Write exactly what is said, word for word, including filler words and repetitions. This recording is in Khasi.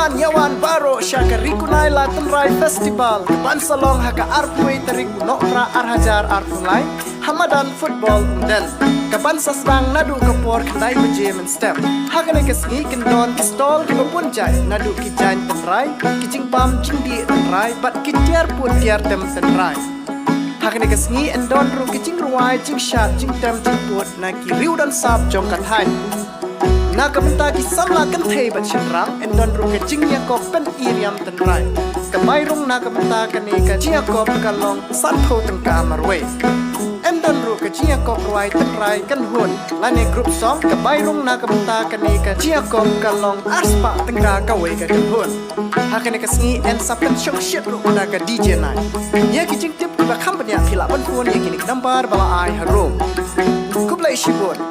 Ïa wan baroh sha ka Ri Kunai La Tynrai Festival, ka ban sa long ha ka arphew tarik u Nohprah ar hajar arphew lai, ha madan football Umden. Ka ban sa sdang naduh ka por khyndai baje mynstep. Ha kane ka sngi kin don ki stall kiba bun jait, naduh ki jaiñ tynrai, ki jingbam jingdih tynrai, bad ki tiar pud tiar tem tynrai. Ha kane ka sngi yn don ruh ki jingrwai, jingshad, jingtem, jingpud na ki riew don sap jong ka thaiñ. Na ka bynta ki samla kynthei bad shynrang, yn don ruh ka jingïakob pynïaid riam tynrai. Ka bai rung na ka bynta kane ka jingïakob ka long sanphew tyngka marwei. Yn don ruh ka jingïakob rwai tynrai kynhun, lane group song, ka bai rung na ka bynta kane ka jingïakob ka long arspah tyngka kawei ka kynhun. Ha kane ka sngi yn sa pynshong shit ruh da ka D J night. Ïa ki jingtip kiba kham bniah phi lah ban phone ïa kine ki nambar ba la ai harum. Khublei shibun.